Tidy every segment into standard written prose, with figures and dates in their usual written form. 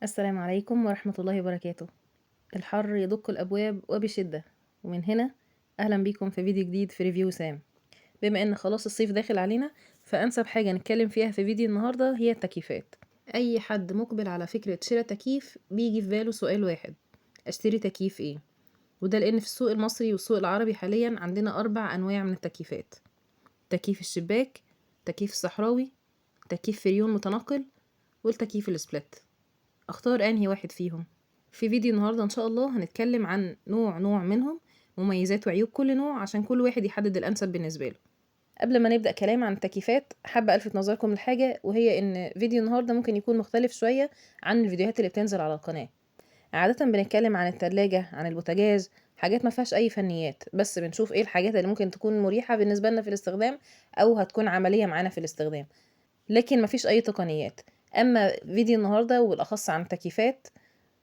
السلام عليكم ورحمة الله وبركاته. الحر يدق الأبواب وبشدة، ومن هنا أهلا بيكم في فيديو جديد في review سام. بما إن خلاص الصيف داخل علينا، فأنسب حاجة نتكلم فيها في فيديو النهاردة هي التكييفات. أي حد مقبل على فكرة شراء تكييف بيجي في باله سؤال واحد: أشتري تكييف إيه؟ وده لأن في السوق المصري والسوق العربي حاليا عندنا 4 أنواع من التكييفات: تكييف الشباك، تكييف الصحراوي، تكييف فريون متنقل، والتكييف ال split. اختار انهي واحد فيهم؟ في فيديو النهارده ان شاء الله هنتكلم عن نوع منهم، مميزات وعيوب كل نوع، عشان كل واحد يحدد الانسب بالنسبة له. قبل ما نبدا كلام عن التكييفات، حابة الفت نظركم لحاجة، وهي ان فيديو النهارده ممكن يكون مختلف شوية عن الفيديوهات اللي بتنزل على القناة. عادة بنتكلم عن التلاجة، عن البوتاجاز، حاجات ما فيهاش اي فنيات، بس بنشوف ايه الحاجات اللي ممكن تكون مريحه بالنسبة لنا في الاستخدام او هتكون عملية معانا في الاستخدام، لكن ما فيش اي تقنيات. اما فيديو النهارده وبالاخص عن التكييفات،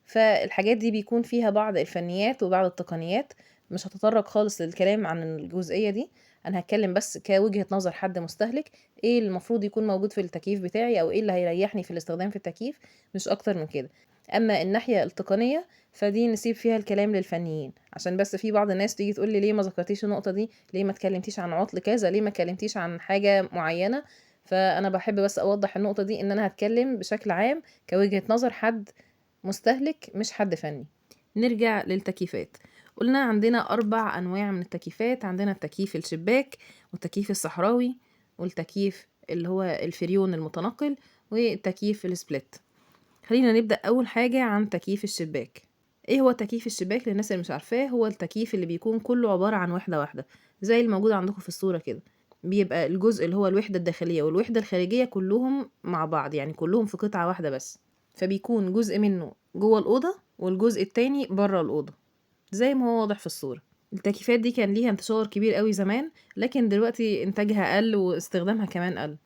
فالحاجات دي بيكون فيها بعض الفنيات وبعض التقنيات. مش هتطرق خالص للكلام عن الجزئية دي، انا هتكلم بس كوجهه نظر حد مستهلك، ايه اللي المفروض يكون موجود في التكييف بتاعي او ايه اللي هيريحني في الاستخدام في التكييف، مش اكتر من كده. اما الناحية التقنية فدي نسيب فيها الكلام للفنيين، عشان بس في بعض الناس تيجي تقول لي ليه ما ذكرتيش النقطة دي، ليه ما اتكلمتيش عن عطل كذا، ليه ما اتكلمتيش عن حاجة معينة. فانا بحب بس اوضح النقطة دي، ان انا هتكلم بشكل عام كوجهه نظر حد مستهلك مش حد فني. نرجع للتكييفات. قلنا عندنا 4 انواع من التكييفات، عندنا التكييف الشباك، والتكييف الصحراوي، والتكييف اللي هو الفريون المتنقل، والتكييف ال split. خلينا نبدا اول حاجة عن تكييف الشباك. ايه هو تكييف الشباك للناس اللي مش عارفاه؟ هو التكييف اللي بيكون كله عبارة عن وحده واحدة، زي الموجود عندكم في الصورة كده. بيبقى الجزء اللي هو الوحدة الداخلية والوحدة الخارجية كلهم مع بعض، يعني كلهم في قطعه واحدة بس، فبيكون جزء منه جوه الاوضة والجزء التاني بره الاوضة، زي ما هو واضح في الصورة. التكييفات دي كان ليها انتشار كبير قوي زمان، لكن دلوقتي انتاجها قل واستخدامها كمان قل،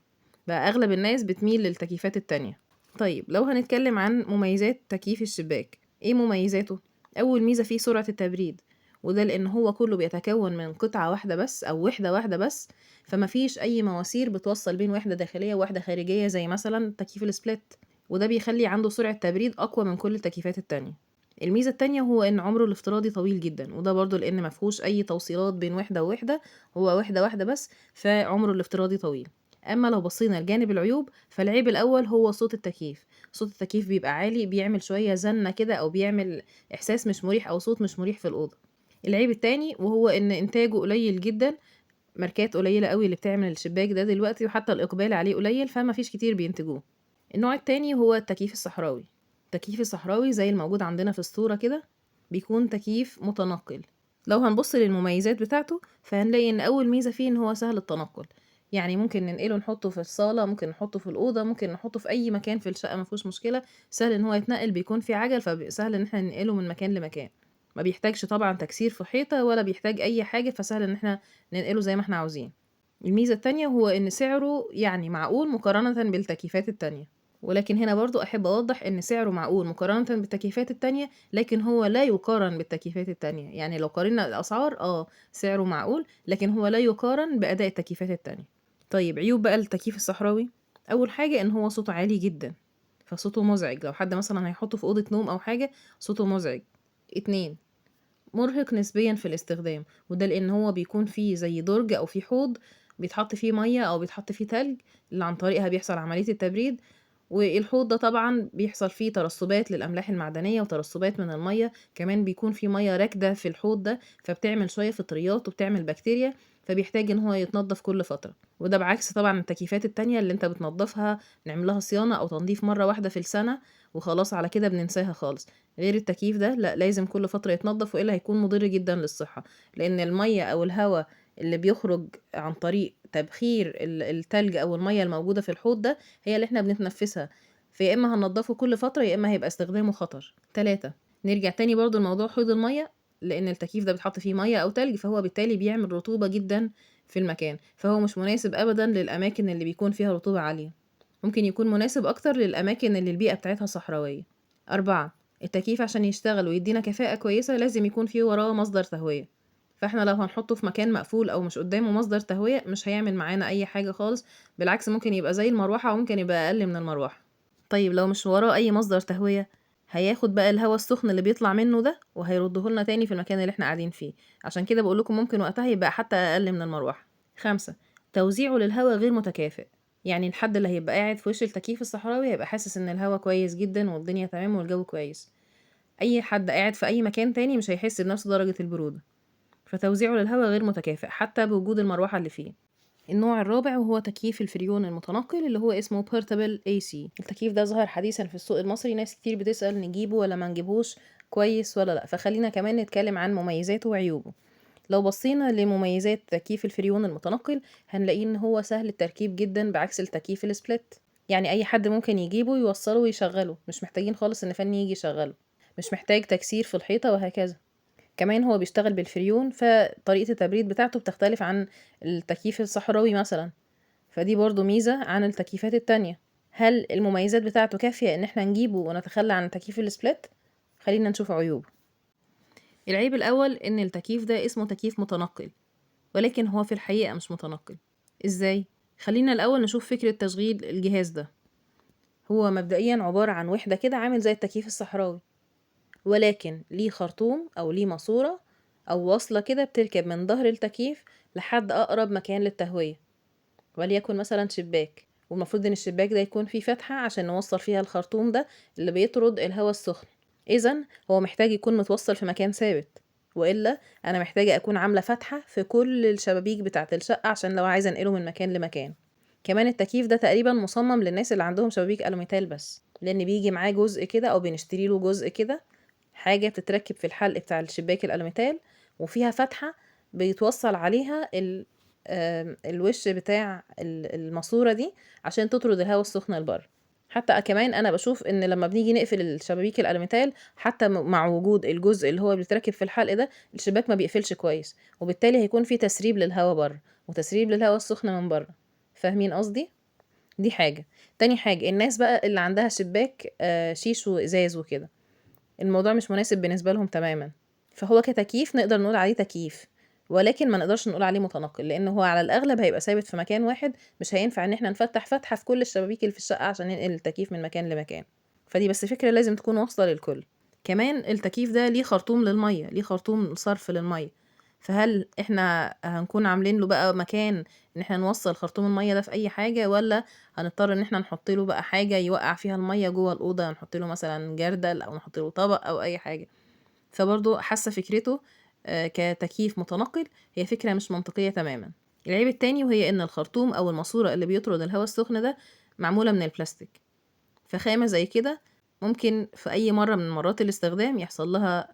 بقى اغلب الناس بتميل للتكييفات التانية. طيب لو هنتكلم عن مميزات تكييف الشباك، ايه مميزاته؟ اول ميزة فيه سرعة التبريد، وده لان هو كله بيتكون من قطعه واحدة بس او وحده واحدة بس، فما فيش اي مواسير بتوصل بين وحده داخلية ووحده خارجية زي مثلا تكييف ال split، وده بيخلي عنده سرعة تبريد اقوى من كل التكييفات التانية. الميزة التانية هو ان عمره الافتراضي طويل جدا، وده برضو لان ما فيهوش اي توصيلات بين وحده ووحده، هو وحده واحدة بس، فعمره الافتراضي طويل. اما لو بصينا لجانب العيوب، فالعيب الاول هو صوت التكييف. صوت التكييف بيبقى عالي، بيعمل شوية زنه كده، او بيعمل احساس مش مريح او صوت مش مريح في الاوضة. العيب التاني وهو ان انتاجه قليل جدا، ماركات قليله قوي اللي بتعمل الشباك ده دلوقتي، وحتى الاقبال عليه قليل، فما فيش كتير بينتجوه. النوع التاني هو التكييف الصحراوي. التكييف الصحراوي زي الموجود عندنا في الصورة كده، بيكون تكييف متنقل. لو هنبص للمميزات بتاعته فهنلاقي ان اول ميزة فيه ان هو سهل التنقل، يعني ممكن ننقله نحطه في الصاله، ممكن نحطه في الاوضة، ممكن نحطه في اي مكان في الشقة، ما فيهوش مشكلة. سهل ان هو يتنقل، بيكون في عجل، فسهل ان احنا ننقله من مكان لمكان، ما بيحتاجش طبعا تكسير في حيطة ولا بيحتاج اي حاجة، فسهل ان احنا ننقله زي ما احنا عاوزين. الميزة التانية هو ان سعره معقول مقارنة بالتكييفات التانية، ولكن هنا برضو احب اوضح ان سعره معقول مقارنة بالتكييفات التانية، لكن هو لا يقارن بالتكييفات التانية. يعني لو قارنا الاسعار سعره معقول، لكن هو لا يقارن باداء التكييفات التانية. طيب عيوب بقى التكييف الصحراوي، اول حاجة ان هو صوته عالي جدا، فصوته مزعج، لو حد مثلا هيحطه في اوضة نوم او حاجة صوته مزعج. 2، مرهق نسبيا في الاستخدام، وده لان هو بيكون فيه زي درج او فيه حوض بيتحط فيه مية او بيتحط فيه تلج، اللي عن طريقها بيحصل عملية التبريد، والحوض ده طبعا بيحصل فيه ترسبات للاملاح المعدنية وترسبات من المية، كمان بيكون فيه مية راكده في الحوض ده، فبتعمل شوية فطريات وبتعمل بكتيريا، فبيحتاج ان هو يتنضف كل فترة. وده بعكس طبعا التكييفات التانية اللي انت بتنضفها نعملها صيانة او تنظيف مرة واحدة في السنة وخلاص على كده بننساها خالص. غير التكييف ده لا، لازم كل فترة يتنضف، والا هيكون مضر جدا للصحة، لان المية او الهواء اللي بيخرج عن طريق تبخير التلج او المية الموجودة في الحوض ده هي اللي احنا بنتنفسها، فيا اما هننضفه كل فترة يا اما هيبقى استخدامه خطر. 3، نرجع تاني برضو لموضوع حوض المية، لان التكييف ده بيتحط فيه مية او تلج، فهو بالتالي بيعمل رطوبة جدا في المكان، فهو مش مناسب ابدا للاماكن اللي بيكون فيها رطوبة عالية، ممكن يكون مناسب اكتر للاماكن اللي البيئة بتاعتها صحراوية. 4، التكييف عشان يشتغل ويدينا كفاءة كويسة لازم يكون فيه وراه مصدر تهوية، فاحنا لو هنحطه في مكان مقفول او مش قدامه مصدر تهوية مش هيعمل معانا اي حاجة خالص، بالعكس ممكن يبقى زي المروحة وممكن يبقى اقل من المروحة. طيب لو مش وراه اي مصدر تهوية هياخد بقى الهوا السخن اللي بيطلع منه ده وهيرده لنا تاني في المكان اللي احنا قاعدين فيه. عشان كده بقول لكم ممكن وقتها يبقى حتى اقل من المروحة. 5، توزيعه للهوا غير متكافئ، يعني الحد اللي هيبقى قاعد في وش التكييف الصحراوي هيبقى حاسس ان الهوا كويس جدا والدنيا تمام والجو كويس، اي حد قاعد في اي مكان تاني مش هيحس بنفس درجة البرودة، فتوزيعه للهواء غير متكافئ حتى بوجود المروحة اللي فيه. النوع الرابع وهو تكييف الفريون المتنقل اللي هو اسمه Portable AC. التكييف ده ظهر حديثا في السوق المصري، ناس كتير بتسأل نجيبه ولا ما نجيبهوش، كويس ولا لا، فخلينا كمان نتكلم عن مميزاته وعيوبه. لو بصينا لمميزات تكييف الفريون المتنقل هنلاقيه ان هو سهل التركيب جدا بعكس التكييف ال split، يعني اي حد ممكن يجيبه ويوصله ويشغله، مش محتاجين خالص ان فني يجي يشغله، مش محتاج تكسير في الحيطة وهكذا. كمان هو بيشتغل بالفريون، فطريقة التبريد بتاعته بتختلف عن التكييف الصحراوي مثلا، فدي برضو ميزة عن التكييفات التانية. هل المميزات بتاعته كافية ان احنا نجيبه ونتخلى عن تكييف ال split؟ خلينا نشوف عيوبه. العيب الاول ان التكييف ده اسمه تكييف متنقل، ولكن هو في الحقيقة مش متنقل. ازاي؟ خلينا الاول نشوف فكرة تشغيل الجهاز ده. هو مبدئيا عبارة عن وحدة كده عامل زي التكييف الصحراوي، ولكن ليه خرطوم او ليه ماسورة او وصلة كده بتركب من ظهر التكييف لحد اقرب مكان للتهوية، وليكن مثلا شباك، والمفروض ان الشباك ده يكون فيه فتحة عشان نوصل فيها الخرطوم ده اللي بيطرد الهواء السخن. اذا هو محتاج يكون متوصل في مكان ثابت، والا انا محتاجة اكون عاملة فتحة في كل الشبابيك بتاعة الشقة عشان لو عايزة انقله من مكان لمكان. كمان التكييف ده تقريبا مصمم للناس اللي عندهم شبابيك الوميتال بس، لان بيجي معاه جزء كده او بنشتري له جزء كده حاجة بتتركب في الحلق بتاع الشباك الالوميتال وفيها فتحة بيتوصل عليها الوش بتاع الماسورة دي عشان تطرد الهواء السخن لبره. حتى كمان انا بشوف ان لما بنيجي نقفل الشبابيك الالوميتال حتى مع وجود الجزء اللي هو بيتركب في الحلق ده الشباك ما بيقفلش كويس، وبالتالي هيكون في تسريب للهواء بره وتسريب للهواء السخن من بره. فاهمين قصدي؟ دي حاجة. تاني حاجة، الناس بقى اللي عندها شباك شيش وازاز وكده، الموضوع مش مناسب بالنسبة لهم تماما. فهو كتكييف نقدر نقول عليه تكييف، ولكن ما نقدرش نقول عليه متنقل، لان هو على الاغلب هيبقى ثابت في مكان واحد، مش هينفع ان احنا نفتح فتحة في كل الشبابيك اللي في الشقة عشان ننقل التكييف من مكان لمكان. فدي بس فكرة لازم تكون واصلة للكل. كمان التكييف ده ليه خرطوم للمية، ليه خرطوم صرف للمية، فهل احنا هنكون عاملين له بقى مكان ان احنا نوصل خرطوم المية ده في اي حاجة، ولا هنضطر ان احنا نحط له بقى حاجة يوقع فيها المية جوه الأوضة، نحط له مثلا جردل او نحط له طبق او اي حاجة. فبرضه حاسة فكرته كتكييف متنقل هي فكرة مش منطقية تماما. العيب التاني وهي ان الخرطوم او الماسورة اللي بيطرد الهواء السخن ده معمولة من البلاستيك، فخامة زي كده ممكن في اي مرة من مرات الاستخدام يحصل لها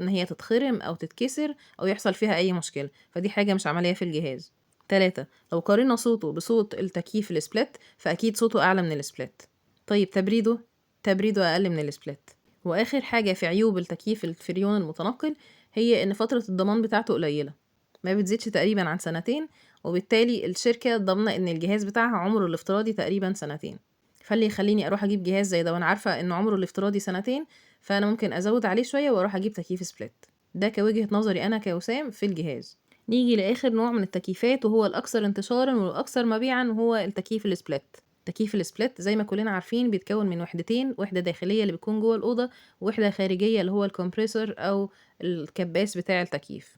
ان هي تتخرم او تتكسر او يحصل فيها اي مشكلة، فدي حاجة مش عملية في الجهاز. 3، لو قارنا صوته بصوت التكييف ال split فاكيد صوته اعلى من ال split. طيب تبريده؟ تبريده اقل من ال split. واخر حاجة في عيوب التكييف الفريون المتنقل هي ان فترة الضمان بتاعته قليلة، ما بتزيدش تقريبا عن سنتين، وبالتالي الشركة ضامنة ان الجهاز بتاعها عمره الافتراضي تقريبا سنتين. فاللي يخليني اروح اجيب جهاز زي ده وانا عارفة ان عمره الافتراضي سنتين، فانا ممكن ازود عليه شوية واروح اجيب تكييف split. ده كوجهة نظري انا كوسام في الجهاز. نيجي لاخر نوع من التكييفات وهو الاكثر انتشارا والاكثر مبيعا، وهو التكييف ال split. تكييف ال split زي ما كلنا عارفين بيتكون من وحدتين، وحدة داخلية اللي بتكون جوه الأوضة، ووحدة خارجية اللي هو ال compressor أو الكباس بتاع التكييف.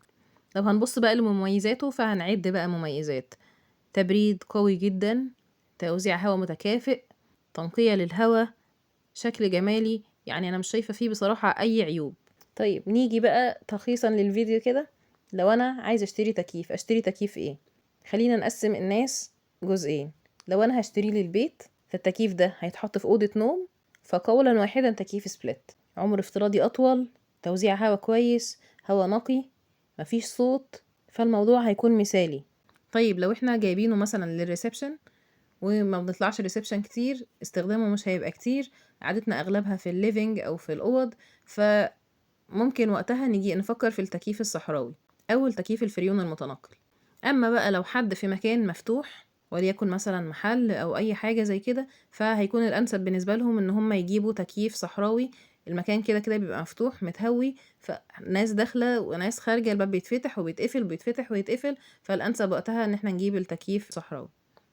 لو هنبص بقى لمميزاته فهنعد بقى مميزات: تبريد قوي جدا، توزيع هواء متكافئ، تنقية للهواء، شكل جمالي، يعني أنا مش شايفة فيه بصراحة أي عيوب. طيب نيجي بقى تلخيصا للفيديو كده، لو أنا عايزة أشتري تكييف أشتري تكييف إيه؟ خلينا نقسم الناس جزئين. لو أنا هشتريه للبيت فالتكييف ده هيتحط في أوضة نوم، فقولا واحدا تكييف split، عمر افتراضي أطول، توزيع هواء كويس، هواء نقي، مفيش صوت، فالموضوع هيكون مثالي. طيب لو احنا جايبينه مثلا لل reception وما بنطلعش reception كتير، استخدامه مش هيبقى كتير، عادتنا اغلبها في ال living او في الاوض، فممكن وقتها نيجي نفكر في التكييف الصحراوي او التكييف الفريون المتنقل. اما بقى لو حد في مكان مفتوح وليكن مثلا محل او اي حاجه زي كده، فهيكون الانسب بالنسبه لهم ان هم يجيبوا تكييف صحراوي. المكان كده كده بيبقى مفتوح متهوي، فناس داخله وناس خارجه، الباب بيتفتح وبيتقفل وبيتفتح ويتقفل، فالانسب وقتها ان احنا نجيب التكييف صحراوي.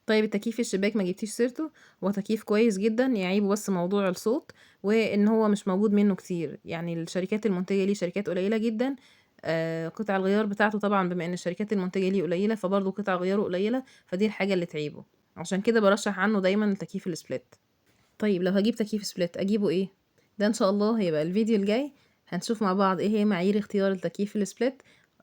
طيب التكييف الشباك ما جبتيش سيرته، هو تكييف كويس جدًا، يعيبه بس موضوع الصوت، وإن هو مش موجود منه كتير، يعني الشركات المنتجة ليه شركات قليلة جدًا. قطع الغيار بتاعته طبعًا بما إن الشركات المنتجة ليه قليلة، فبرضه قطع غياره قليلة، فدي الحاجة اللي تعيبه، عشان كده بارشح عنه دايمًا التكييف ال split. طيب لو هاجيب تكييف split أجيبه إيه؟ ده إن شاء الله هيبقى الفيديو الجاي، هنشوف مع بعض إيه هي معايير اختيار التكييف ال split،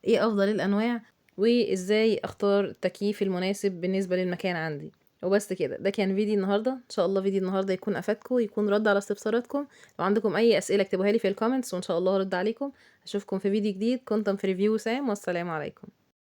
إيه أفضل الأنواع، وإزاي أختار التكييف المناسب بالنسبة للمكان عندي. وبس كده، ده كان فيديو النهارده، ان شاء الله فيديو النهارده يكون افادكم ويكون رد على استفساراتكم. لو عندكم اي اسئله اكتبوها لي في ال comments وان شاء الله هرد عليكم. اشوفكم في فيديو جديد. كنتم في review وسام، والسلام عليكم.